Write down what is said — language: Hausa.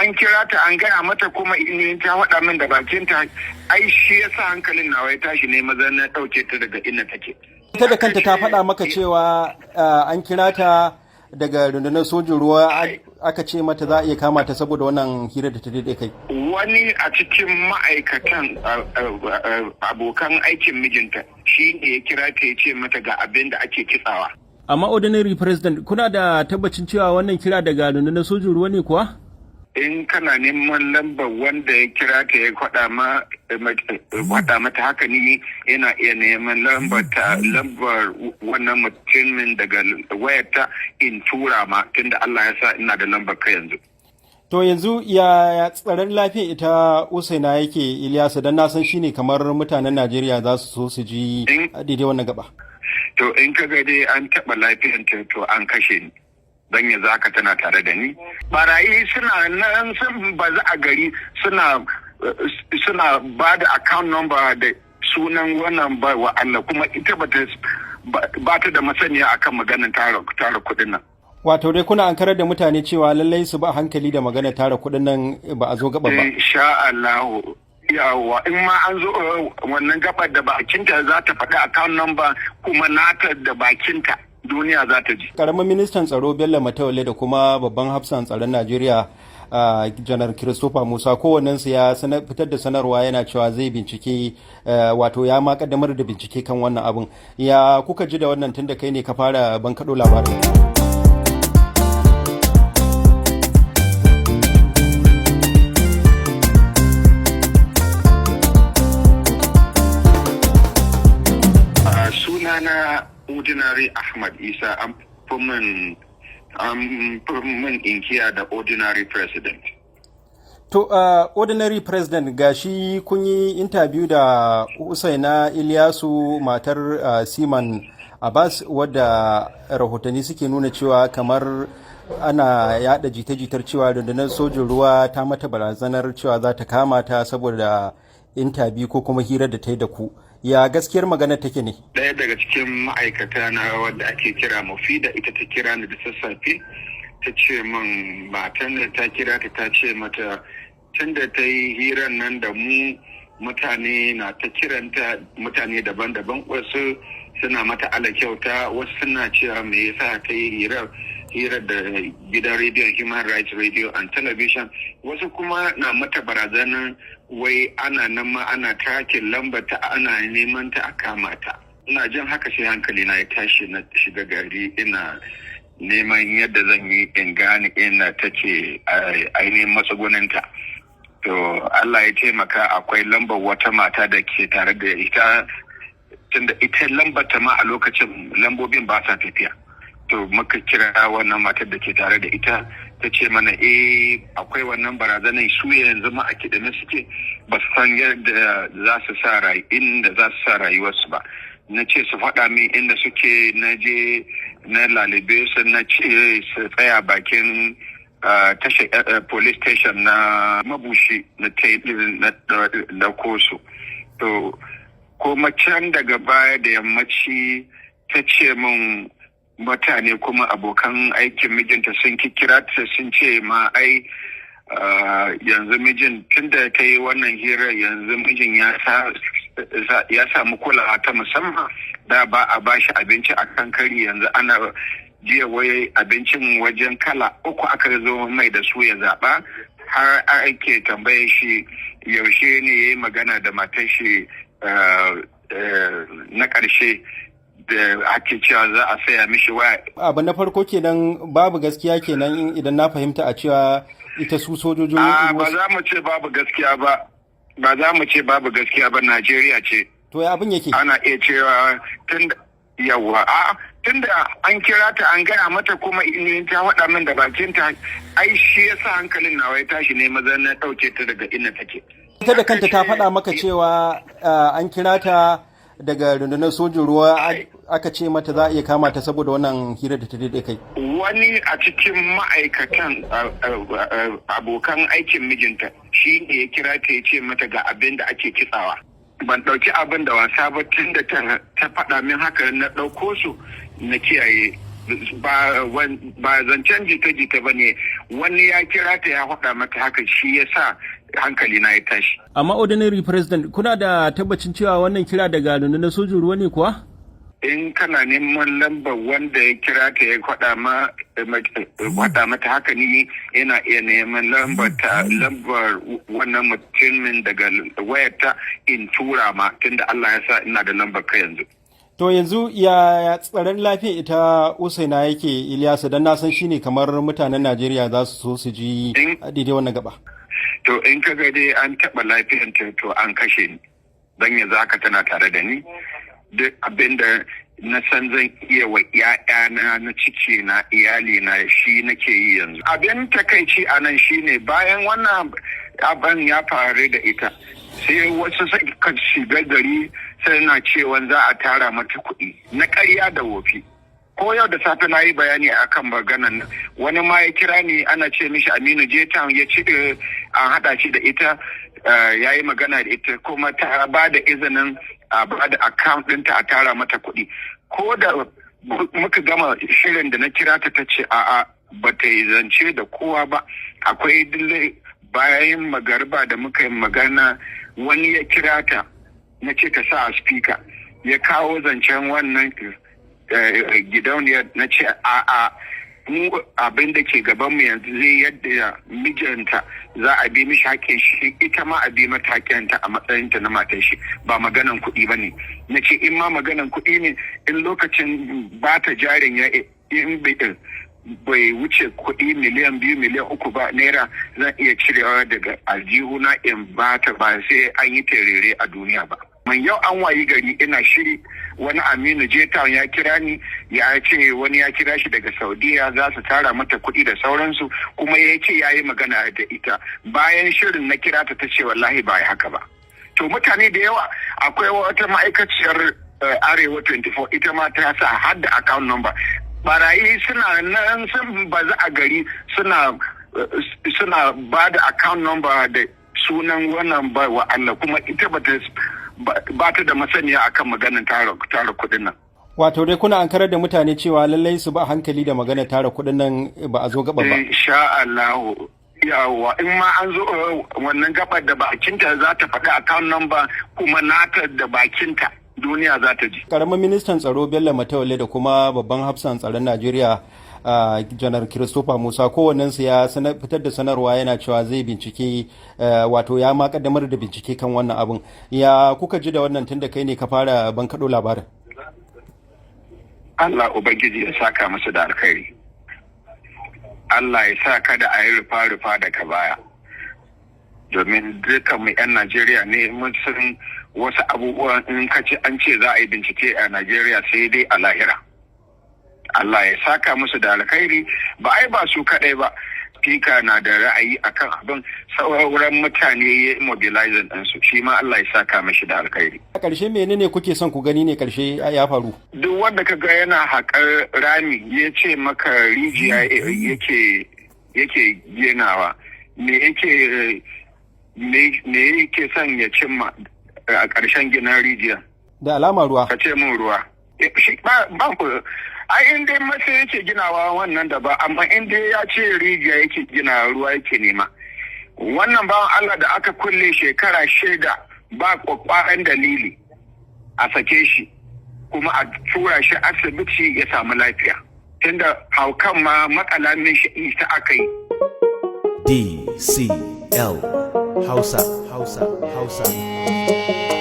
An kira ta, an gaya mata, kuma in ta faɗa min da bakinta, ai shi yasa hankalin nawa ya tashi ne maza na ɗauke ta daga inda take. Ita da kanta ta faɗa maka cewa an kira ta daga rundunar sojin ruwa, aka ce mata za a iya kama ta saboda wannan hira da ta daidai kai. Wani a cikin ma'aikatan, abokan aikin mijinta, shi ne ya kira ta ya ce mata ga abin da ake kitsawa. Amma Ordinary President, kuna da tabbacin cewa wannan kira daga rundunar sojin ruwa ne kuwa? In kana neman lambar wanda ya kira ta ya faɗa mata haka, ni yana iya neman lambar ta, lambar wannan mutumin daga wayarta in tura ma, tunda Allah ya sa ina da lambar ka yanzu. To yanzu ya tsaron lafiyar ita Usaina yake, Ilyasu, dan na san shine kamar mutanen Najeriya za su so su ji daidai wannan gaba. To in ka ga dai an taɓa lafiyanta, to an kashe ni. Don yanzu haka tana tare da ni. Barayi suna nan sun bazu a gari, suna ba da account number da sunan wannan ba wa Allah, kuma ita ba ta da masaniya akan maganin tara kuɗin nan. Wato dai kuna ankarar da mutane cewa lallai su ba hankali da magana tara kuɗin nan, ba a zo gaba ba. Insha Allah. Yawa, in ma an zo wannan gabar, da bakinta za ta faɗi account number kuma nata da bakinta, duniya za ta ji. Karamin ministan tsaro Bello Matawalle da kuma babban hafsan tsaron Najeriya, Janar Christopher Musa, kowannensu ya fitar da sanarwa yana cewa zai bincike, wato ya ma kaddamar da bincike kan wannan abin. Ya kuka ji da wannan, tun da kai ne ka fara bankaɗo labarin? Sunana Ordinary Ahmad Isa, an fi min inkiya da Ordinary President. To, Ordinary President, gashi kun yi interview da Usaina Ilyasu, matar Seaman Abbas, wadda rahotanni suke nuna cewa kamar ana yada jita-jitar cewa rundunar sojin ruwa ta mata barazanar cewa za ta kama ta saboda interview ko kuma hirar da ta yi da ku. Ya gaskiyar magana take ne? Ɗaya daga cikin ma'aikata na wadda ake kira Mufida, ita ta kira ni da sassafe, ta ce min matan da ta kira ta, ta ce mata tun da ta yi hirar nan da mu, mutane na ta kiranta, mutane daban-daban, wasu suna mata ala kyauta, wasu suna cewa me yasa ta yi hirar da gidan rediyon Human Rights Radio and Television, wasu kuma na mata barazanar wai ana nan ma ana tracking lambar ta, ana neman ta a kama ta. Ina jin haka sai hankali na ya tashi, na shiga gari ina neman yadda zan yi in gane ina take, ainihin matsuguninta. To Allah ya taimaka, akwai lambar wata mata da ke tare da ita, tunda ita lambar ta ma a lokacin lambobin ba sa tafiya. To muka kira wannan matar da ke tare da ita, ta ce mana eh, akwai wannan barazanar, su yanzu ma a kiɗame suke, ba su san yadda za su sa inda za su sa rayuwarsu ba. Na ce su faɗa min inda suke, na je na lalibe su, na ce su tsaya bakin tashar police station na Mabushi, na kosu. To kuma can daga baya da yammaci ta ce min mutane kuma abokan aikin mijinta sun kira ta, sun ce ma ai yanzu mijin, tunda ta yi wannan hira, yanzu mijin ya samu kulawa ta musamman, da ba a bashi abinci a kan kari, yanzu ana jiya wai abincin wajen kala uku aka zo mai da su ya zaɓa, har ake tambaye shi yaushe ne ya yi magana da matar shi na ƙarshe da ake cewa za a saya mishi waya. Abu na farko kenan, babu gaskiya kenan idan na fahimta a cewa ita su sojojin Ba za mu ce babu gaskiya ba. Ba za mu ce babu gaskiya ba, Najeriya ce. To ya abin yake? Ana iya cewa tun yawa a tunda an kira ta an gaya mata, kuma in ta faɗa min da bakinta, ai shi yasa hankalin nawa ya tashi ne maza na ɗauke ta daga inda take. Ita da kanta ta faɗa maka cewa an kira ta daga rundunar sojin ruwa, aka ce mata za a iya kama ta saboda wannan hira da ta daidai kai. Wani a cikin ma'aikatan, abokan aikin mijinta, shi ne ya kira ta ya ce mata ga abin da ake kitsawa. Ban ɗauki abin da wasa ba, tun da ta faɗa min haka na ɗauko su na kiyaye. Ba zancen jita-jita ba ne, wani ya kira ta ya faɗa mata haka, shi ya sa hankali na ya tashi. Amma ordinary president, kuna da tabbacin cewa wannan kira daga rundunar sojin ruwa ne kuwa? In kana neman lambar wanda ya kira ta ya faɗa mata haka, ni yana iya neman lambar ta, lambar wannan mutumin daga wayarta in tura ma, tunda Allah ya sa ina da lambar ka yanzu. To yanzu ya tsaron lafiya ita Usaina yake, Ilyasu, don na san shine kamar mutanen Najeriya za su so su ji daidai wannan gaba. To in ka ga dai an taɓa lafiyanta, to an kashe ni. Don yanzu haka tana tare da ni. Duk abin da na san zan iya wa ‘ya'yana na ciki na, iyali na, shi nake yi yanzu. Abin takaici a nan shine bayan wannan abin ya faru da ita, sai wasu suka shiga gari sai na cewa za a tara mata kuɗi na ƙarya da wofi. Ko yau da safe na yi bayani akan maganan nan. Wani ma ya kira ni, ana ce mishi Aminu Jetan, ya ce an haɗa shi da ita, ya yi magana da ita kuma ta ba da izinin a ba da account ɗinta a tara mata kuɗi. Ko da muka gama shirin da na kira ta, ta ce a'a, ba ta yi zance da kowa ba. Akwai bayan magariba da muka yi magana, wani ya kira ta, na ce ta sa a speaker, ya kawo zancen wannan gidauniyar. Na ce a'a, mu abin da ke gabanmu yanzu zai yadda mijinta za a bi mishi haƙƙin shi, ita ma a bi mata haƙƙinta a matsayinta na matan shi, ba maganan kuɗi ba ne. Na ce in ma maganan kuɗi ne, in lokacin ba ta jarin ya in bai wuce kuɗi miliyan 2, miliyan 3 ba naira, zan iya cirewa daga aljihuna in ba ta, ba sai an yi terere a duniya ba. Man yau an wayi gari ina shiri, wani Aminu Jetan ya kira ni, ya ce wani ya kira shi daga Saudiya, za su tara mata kuɗi da sauransu, kuma ya ce ya yi magana da ita. Bayan shirin na kira ta, ta ce wallahi ba haka ba. To mutane da yawa, akwai wata ma'aikaciyar Arewa 24, ita ma ta sa har da account number. Barayi suna nan sun bazu a gari, suna ba da account number da sunan wannan ba wa Allah, kuma ita ba ta da masaniya akan maganin tara kuɗin nan. Wato dai kuna ankarar da mutane cewa lallai su ba hankali da maganar tara kuɗin nan, ba a zo gaba ba. Insha Allah. Yawa, in ma an zo wannan gabar, da bakinta za ta faɗi account number, kuma nata da bakinta duniya za ta ji. Karamin ministan tsaro Bello Matawalle da kuma babban hafsan tsaron Najeriya, Janar Christopher Musa, kowannensu ya fitar da sanarwa yana cewa zai bincike, wato ya ma kaddamar da bincike kan wannan abin. Ya kuka ji da wannan, tun da kai ne ka fara bankaɗo labarin? Allah Ubangiji ya saka musu da alkhairi. Allah ya sa kada a yi rufa-rufa daga baya. Domin dukkan mu 'yan Najeriya ne, mun san wasu abubuwan in ka ce an ce za a yi bincike a Najeriya, sai dai a lahira. Allah ya saka musu da alkhairi. Ba ai ba su kaɗai ba. Speaker na da ra'ayi akan abin, sauran mutane ya mobilizing ɗinsu, shi ma Allah ya saka mashi da alkhairi. A ƙarshe, menene kuke son ku gani ne ƙarshe ya faru? Duk wanda ka ga yana haƙar rami ya ce maka rijiya yake ginawa, me yake son ya cimma a ƙarshen ginin rijiya? Da alama ruwa. Ka ce min ruwa. Ba ai in dai masa yake ginawa wannan da ba, amma in dai ya ce rijiya yake gina, ruwa yake nema. Wannan bawan Allah da aka kulle shekara 6 ba kwakwaran dalili, a sake shi kuma a tura shi asibiti ya samu lafiya, tunda haukan ma makala shi ita aka yi. DCL Hausa, Hausa, Hausa.